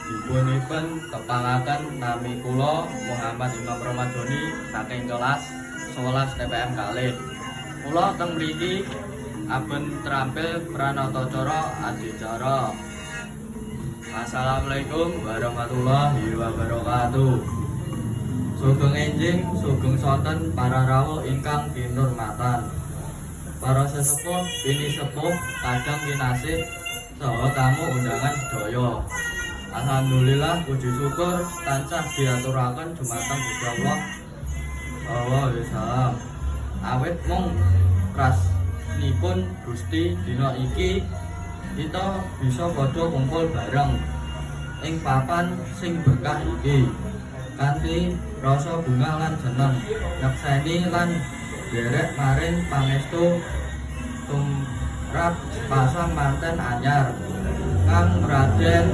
Dipunipun tepangaken nami kula Muhammad Imam Romadoni saking kelas 11 TPM kalih. Kula teng mriki aben terampil pranatacara adicara. Assalamualaikum warahmatullahi wabarakatuh. Sugeng enjing, sugeng sonten para rawuh ingkang kinurmatan. Para sesepuh, pinisepuh, kadang kinasih, saha tamu undangan sedaya. Alhamdulillah, puji syukur tansah diaturaken dumateng Gusti Allah sallallahu alaihi wasallam. Awit mung trasnipun Gusti, dina iki kita bisa padha kumpul bareng ing papan sing berkah iki. Kanthi rasa bungah lan seneng nyekseni lan nderek maring pangestu tumrap sepasang manten anyar kang Raden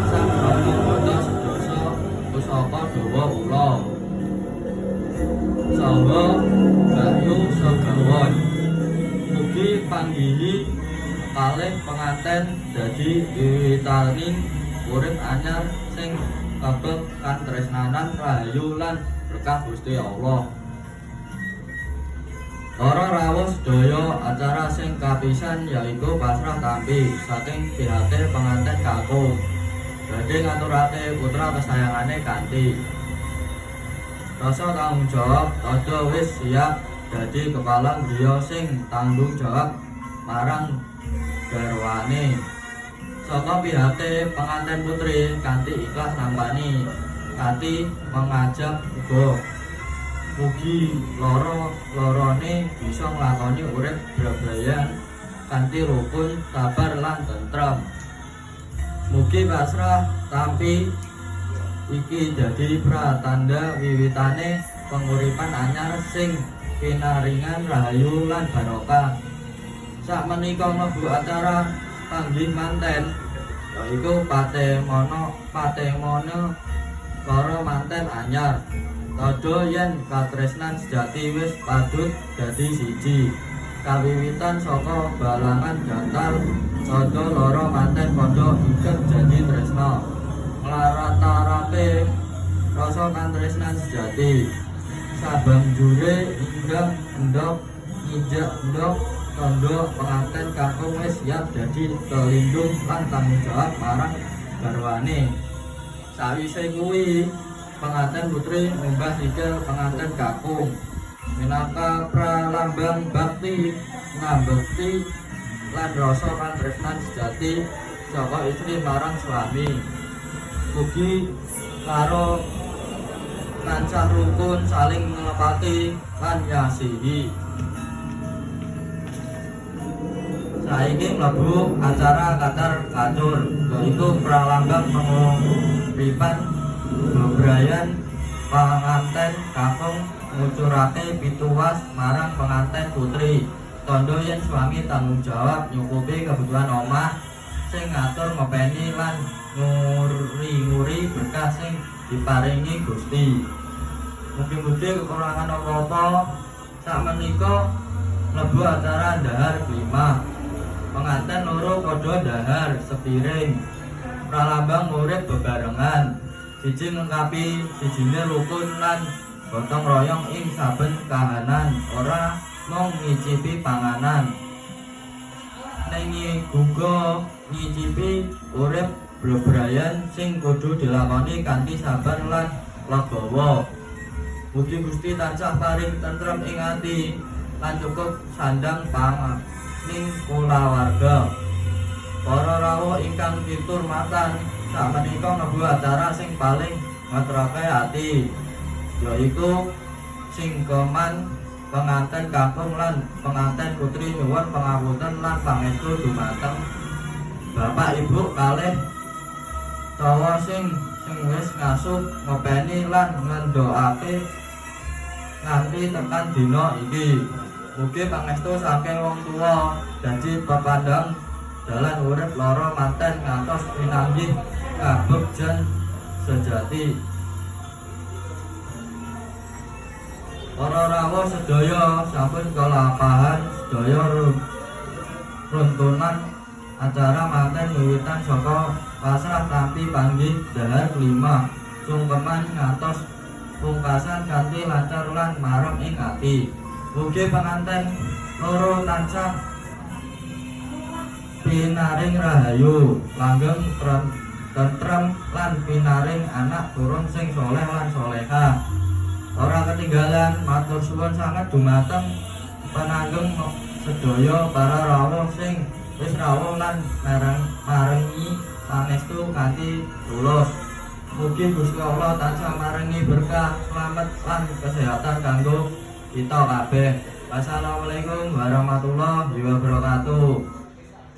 Sang Rama Bata sedasa pusaka dawa ula saha Mbakyu Segawon. Mugi panggihi kalih penganten dadi wiwitaning urip anyar sing kebek katresnan, rahayu lan berkah Gusti Allah. Para rawuh sedaya, acara sing kapisan yaiku pasrah tampi saking pihake penganten kakung badhe ngaturake putra kesayangane kanthi rasa tanggung jawab, tandha wis siap dadi kepala griya sing tanggung jawab marang garwane. Saka pihake penganten putri kanthi ikhlas nampani, kanthi mengajak uga. Mugi loro-lorone bisa nglakoni urip bebrayan kanthi rukun, sabar lan tentrem. Mugi pasrah tampi iki dadi pratandha wiwitane penguripan anyar sing pinaringan rahayu lan barokah. Sakmenika mlebu acara panggih manten, yaiku patemona patemone para manten anyar. Tandha yen katresnan sejati wis padut dadi siji. Kawiwitan saka balangan gantal, tandha loro manten padha iket janji tresna. Nglatarake rasa katresnan sejati. Sabanjure inggah endhog nginjek endhog, tandha penganten kakung wis siap dadi pelindung lan tanggung jawab marang garwane. Sawise kuwi, penganten putri ngumbah sikil penganten kakung minangka pralambang bakti ngabekti lan rasa katresnan sejati saka istri marang suami. Mugi karo tansah rukun, saling nglepati lan ngasihi. Saiki mlebu acara kacar kacur, yaiku pralambang penguripan bebrayan. Penganten kakung ngucurake pituwas marang penganten putri, tandha yen suami tanggung jawab nyukupi kebutuhan omah sing ngatur ngopeni lan nguri-nguri berkah sing diparingi Gusti. Mugi-mugi kekurangan apa-apa. Sakmenika mlebu acara dahar kelima. Penganten loro padha dahar sepiring, pralambang urip bebarengan, siji nglengkapi sijine, rukun lan gotong royong ing saben kahanan, ora mung ngicipi panganan ning uga nyicipi urip bebrayan sing kudu dilakoni kanthi sabar lan legawa. Mugi Gusti tansah paring tentrem ing ati lan cukup sandang pangan ning kulawarga. Para rawuh ingkang kinurmatan, sakmenika mlebu acara sing paling ngetrake ati, yaiku singkeman penganten kakung lan penganten putri nyuwun pangapunten lan pangestu dumateng bapak ibu kalih tawa sing sing wis ngasuh, ngopeni lan ngendoake nganti tekan dina iki. Mugi pangestu saking wong tuwa dadi pepandang dalan urip loro manten ngantos pinanggih kabegjan sejati. Para rawuh sedaya, sampun kelampahan sedaya runtunan acara manten wiwitan saka Pasrah tampi panggih dhahar klimah, sungkeman ngantos pungkasan kanthi lancar lan marem ing ati. Mugi penganten loro tansah pinaring rahayu, langgeng, tentrem lan pinaring anak turun sing soleh lan solehah. Ora ketinggalan matur suwun sanget dumateng penanggeng sedaya para rawuh sing wis rawuh lan marengi pangestu kanthi tulus. Mugi Gusti Allah tansah maringi berkah, slamet lan kesehatan kanggo kita kabeh. Wassalamualaikum warahmatullahi wabarakatuh.